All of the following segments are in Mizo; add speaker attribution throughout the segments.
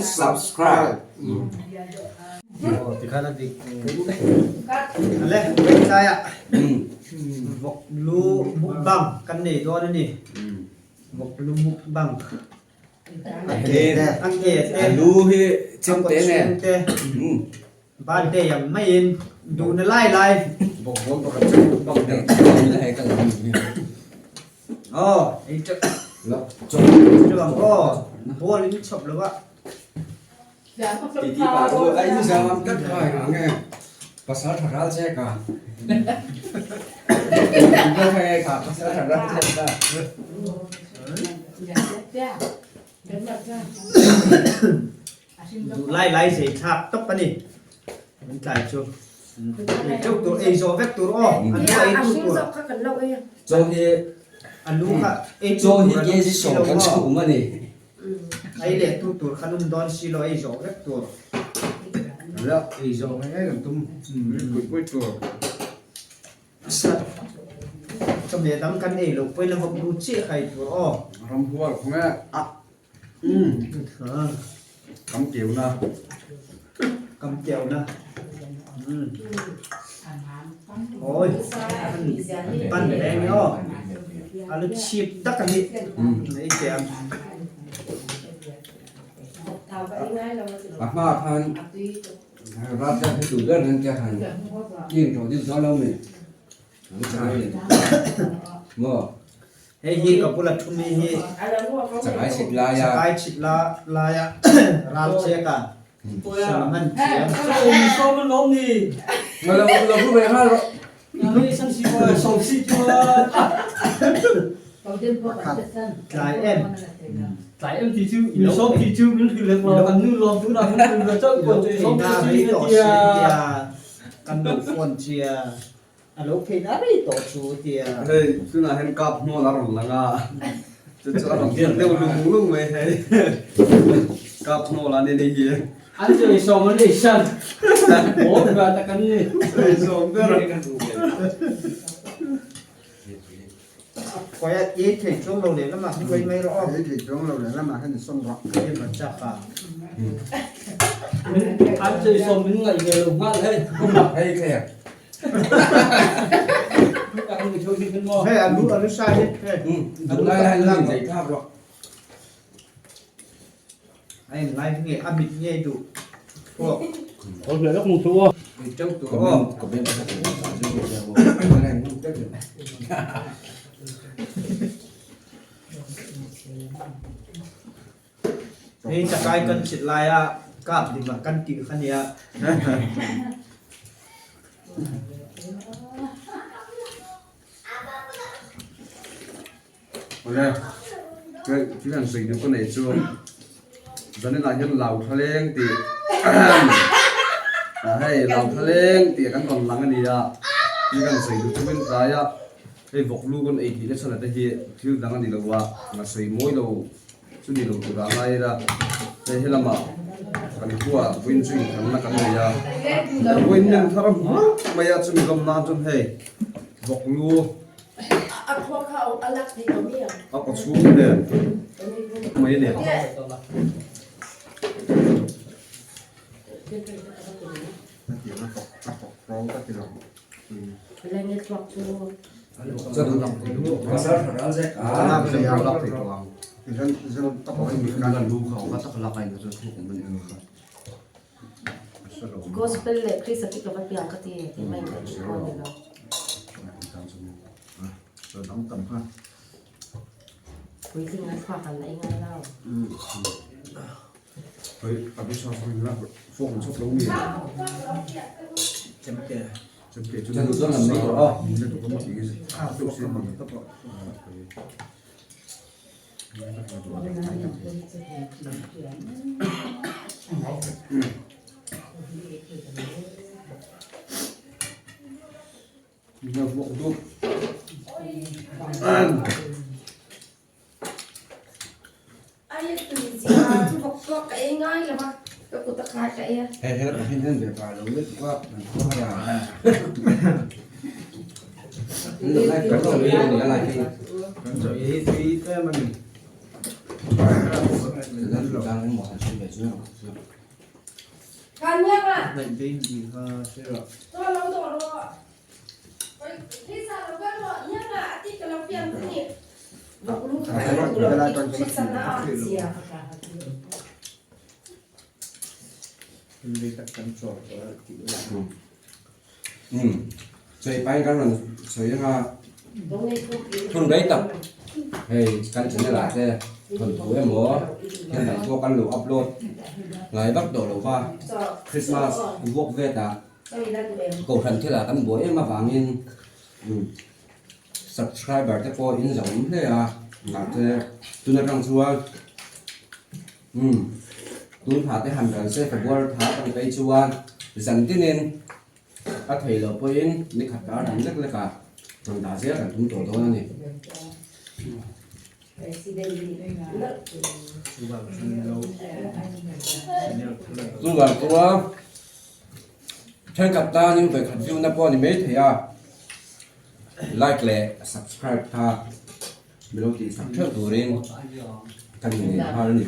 Speaker 1: Subscribe.
Speaker 2: Aw tikhan a dik. Ale tlaiah vawk lu mukbang kan nei dawn a ni. Vawk lu mukbang. A ke te. A ke te.
Speaker 1: A lu hi chemte nen.
Speaker 2: A kawchhung te. Birthday ang maiin duhna lai lai.
Speaker 1: Vawk bawl pakhat chu mukbang der in hei ka lo ni.
Speaker 2: Aw ei teuh.
Speaker 1: La chawp.
Speaker 2: Chawp ang aw. Ball in chawp lo a.
Speaker 1: Ti ti pa chu a in zam ang tlat mai ang e. Pasal tha ral che ka. Ka pasal tha ral che ka.
Speaker 2: Duh lai lai zei thlak tawp a ni. An tlai chu. Ei teuh tur ei zawh vek tur aw. An lu ei tu tur.
Speaker 1: Chaw hi
Speaker 2: a lu kha ei tu
Speaker 1: chaw hi
Speaker 2: tur an awm
Speaker 1: kg
Speaker 2: si
Speaker 1: sawm
Speaker 2: lo
Speaker 1: kan
Speaker 2: maw.
Speaker 1: chhum a ni.
Speaker 2: Ei leh tu tur khan awm dawn si lo ei zawh vek tur.
Speaker 3: Ei zawh ngei ngei kan tum. Pui pui tur.
Speaker 2: Chawhmeh dang kan ei loh pawhin a vawk lu chiah kha ei tur aw.
Speaker 3: Ramhual khaw nge a kam keu na.
Speaker 2: Kam keu na. Oi pan reng ni aw. A lu chhip tak a ni. Ei teh ang.
Speaker 1: A hma khan Rat kha hei duh ber hian han king tawh deuh dawn lo mi an chai ni maw.
Speaker 2: Hei hi ka bula thu mi hi
Speaker 1: Chakai chhit laia
Speaker 2: Chakai chhit la laia ral chek a sam man thiam.
Speaker 1: Lo lo thu ve nghal rawh.
Speaker 2: Tlai em.
Speaker 4: Tlai em ti chu mi sawm ti chu min hrilh lek lo kan nu lawm tu na min hrilh ve chauh
Speaker 2: Ilo phei na rei tawh si tia kan lo phone chia a lo phei na rei tawh chu tia.
Speaker 3: Hei tunah hian kap hnual a rawn lang a chu chu a rawn hriat deuh lung lung mai hei kap hnual a ni ni hi.
Speaker 4: An chu ei sawm an ei san maw ve tak an ni.
Speaker 3: Ei sawm ber.
Speaker 2: Kawia ei thei chuang lo leh lamah hian mai mai rawh aw.
Speaker 3: Ei thei chuang lo leh lamah hian i sawm rawh.
Speaker 2: Hei va chak a.
Speaker 4: An chu ei sawm min ngaih ve lo nghal hei.
Speaker 1: Hei khe.
Speaker 2: Hei a lu a lu sai hi hei.
Speaker 1: Duh lai lai lo in zei thlak rawh.
Speaker 2: A en lai nge a mit nge duh pawh.
Speaker 4: Ol hle lawk mung thu aw.
Speaker 2: Ei teuh tur aw.
Speaker 1: Comment
Speaker 2: Hei chakai kan chhit laia kap dim ah kan tih kha nia.
Speaker 3: Awle, hei thil han sawi duh ka neih chu zaninah hian lau thlaleng tih ah hei lau thlaleng tih kan rawn lang a ni a, thil kan sawi duh chu min tlai a, hei vawk lu kan ei tih na chhan ah te hi thil dang a ni lo a, nga sawi mawi lo chu ni lo tur ah a ngai ila, hei helamah kan khua vawiin chu inthanna kan nei a, vawiin nem thar hmur mai a chumi lawm nan chuan hei vawk lu. A kaw chhung nen mai a ni.
Speaker 5: Gospel leh Krista chu ka va piang ka ti tih mai ka tih pawh a ni lo. Puitling an thluak an la ei ngai lo.
Speaker 1: Hei he lamah hian hian ve pa lo let tuk a an khua a kan chaw ei a ni a lai hi.
Speaker 2: Kan chaw ei hi tui tlem a ni.
Speaker 1: Chei pain kan rawn sawi anga thun rei tak hei kan channel ah te thawnthu emaw thil dang pawh kan lo upload ngai vak tawh lo va Christmas vuak vet ah kohhran thil ah kan buai em avangin subscriber te pawh in zo awm hle a mahse tun atang chuan umm tun thla te han ral se February thla atang phei chuan zan tinin A thei loh pawhin ni khat tar dang lek lek a rawn dah zel kan tum tawh dawn a ni. Chuvang chuan thenkhat tanin vawikhat view na pawh a ni mai thei a, like leh subscribe kha mi lo tihsak theuh turin kan innei nghal a ni.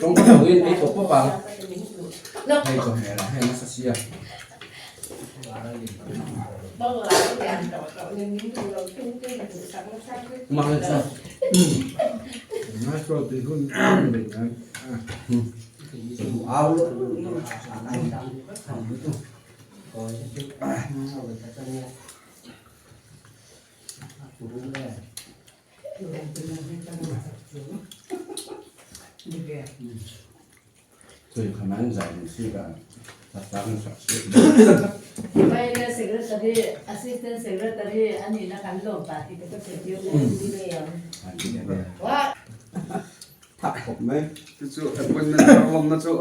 Speaker 1: Tawng ka hmuhin ei pawp pawp ang. Hei chawhmeh lah hei nasa sia. Mang sa. Au.
Speaker 6: Secretary, Assistant Secretary a nihna kan lawm ta tih te ka hre
Speaker 1: Thak khawp mai.
Speaker 3: Chu chu appointment thar lawmna chu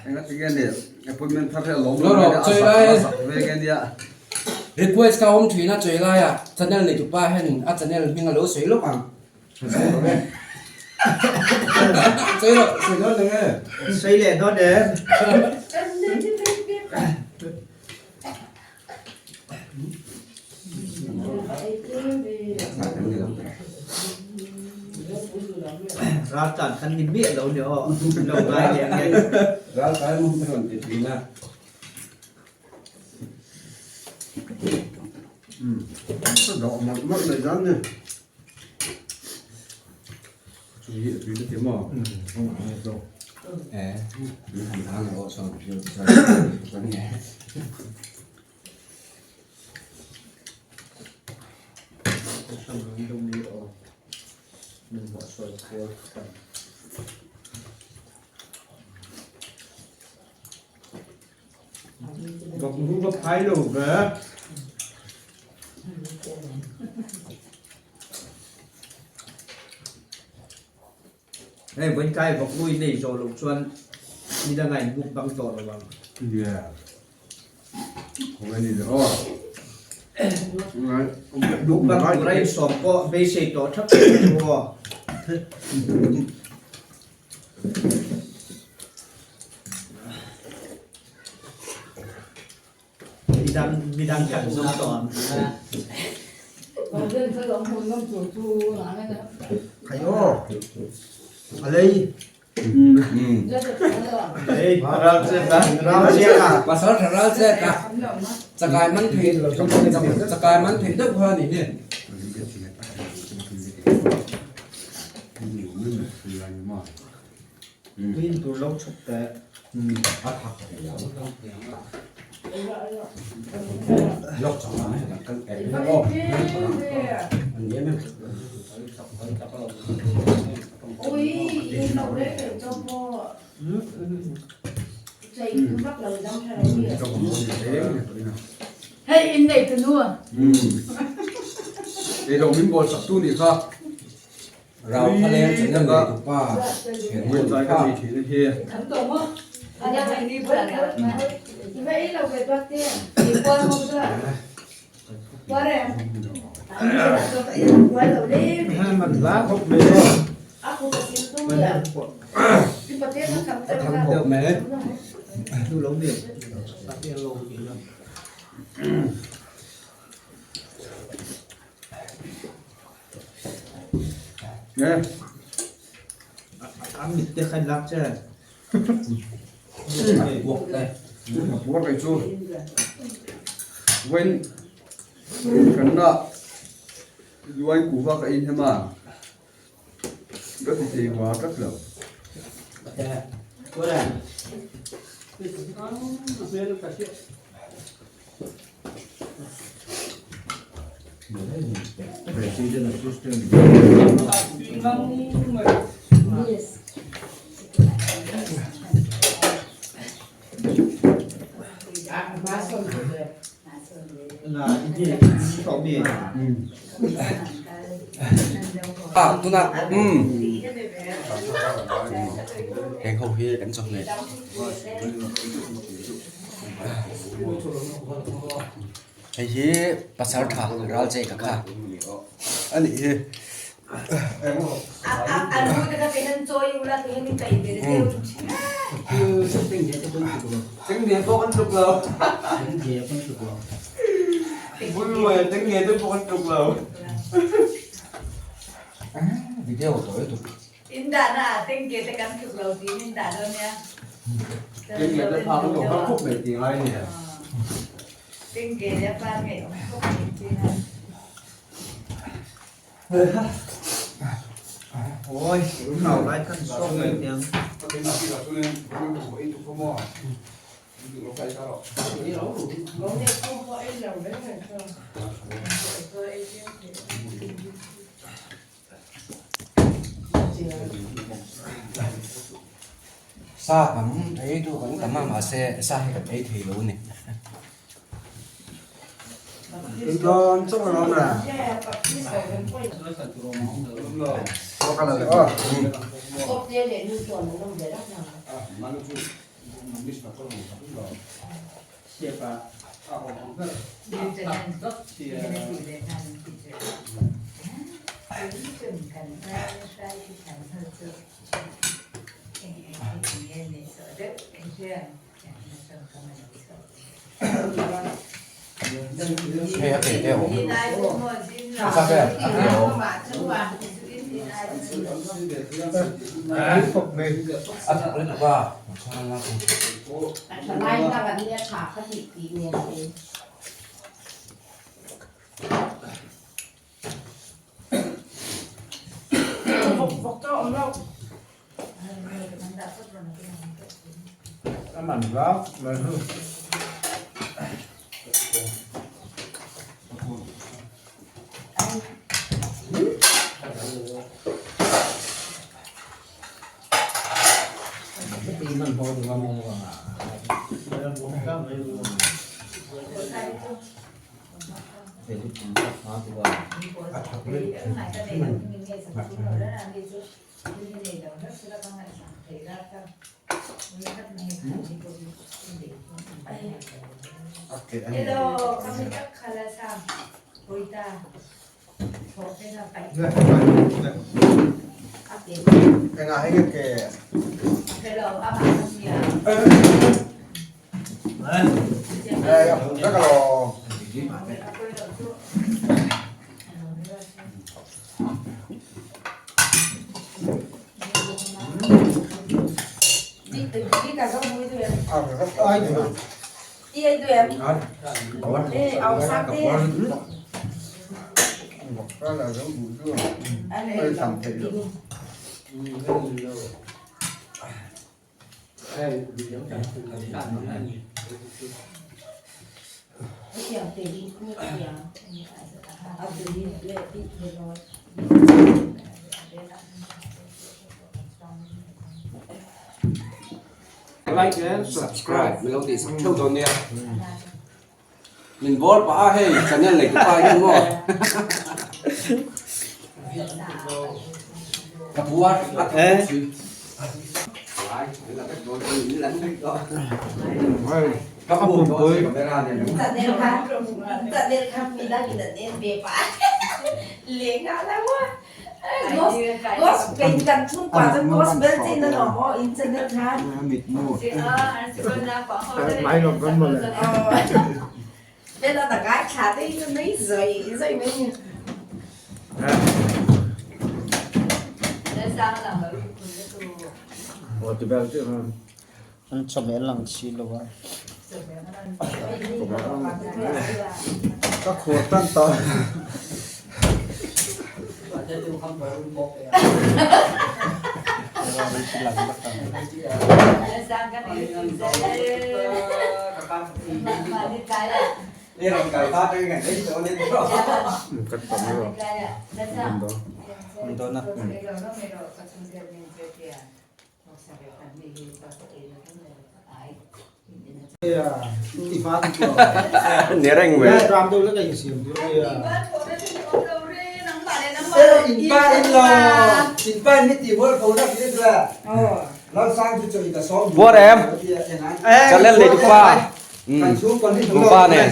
Speaker 3: enga tinge ni appointment thar hi a lawm lo mai a zak ve nge nia.
Speaker 1: Request ka awm thin a chawi laia channel nei tupa hianin a channel hming a lo sawi lawk ang. Sawi rawh e. Sawi rawh, sawi dawn ang e.
Speaker 2: Sawi leh dawn e. Raltlan kan ni miah lo ni aw, lo ngai leh ang e.
Speaker 1: Raltlan mum te rawn ti thin a.
Speaker 3: Ka dawh mawlh mawlh mai zan ni.
Speaker 1: Chu hi a tui ta ti maw? Eh, min han thang leh aw sawn kan ni e.
Speaker 2: Vok lu va phai lo ve. Hei vawiin kai vok lu in nei zawh loh chuan mi danga in buk bang tawh lo ang.
Speaker 3: Yeah. Khawngaih ni le aw.
Speaker 2: Buk bang tura in sawm pawh beisei tawh thap thap aw. Midang midang kan zawng tawh ang.
Speaker 7: Khai aw. A lei.
Speaker 2: Lei ral che ta ral che ka.
Speaker 1: Pasal tha ral che ka. Chakai man thei chakai man thei deuh kha ni hi.
Speaker 2: Tuin tur lo chhuk teh.
Speaker 1: A thak thei lo. Lok chang ang he kan eh aw. An ni em.
Speaker 6: Hei in nei tu nu.
Speaker 3: Ei lo min bawl sak tu nih kha.
Speaker 1: Rau kha leng channel nei tu pa thian
Speaker 3: Muan chai ka nei thin a hi. Nge?
Speaker 2: A mit te khan lak che.
Speaker 1: Buak te.
Speaker 3: Buak ei chu. When kan na luai kuva ka ei hema. Ka ti thei hua tlat lo.
Speaker 7: President assistant.
Speaker 1: Ah tuna um heng ho hi kan chawhmeh hei hi pasal tha ral che ka kha a nih hi. Video tawi tuk.
Speaker 2: Ôi, khẩu lại cân số mấy tiếng.
Speaker 1: Sa tam ei duh kan tam a mahse sa hi kan ei thei lo a ni. Hei a ke te a awm a ke a ke a awm a thak lutuk a Like and subscribe min lo tih sak theuh dawn nia. Min bawr pah a hei channel nei tupa hian maw. Ka puar a tha bawk si. Ka pum pui.
Speaker 2: An chawhmeh an lang si lo a.
Speaker 7: Ka khur tan tawh.
Speaker 1: Ni reng mai. Buat em. Channel nei tu pa. Tu pa nen.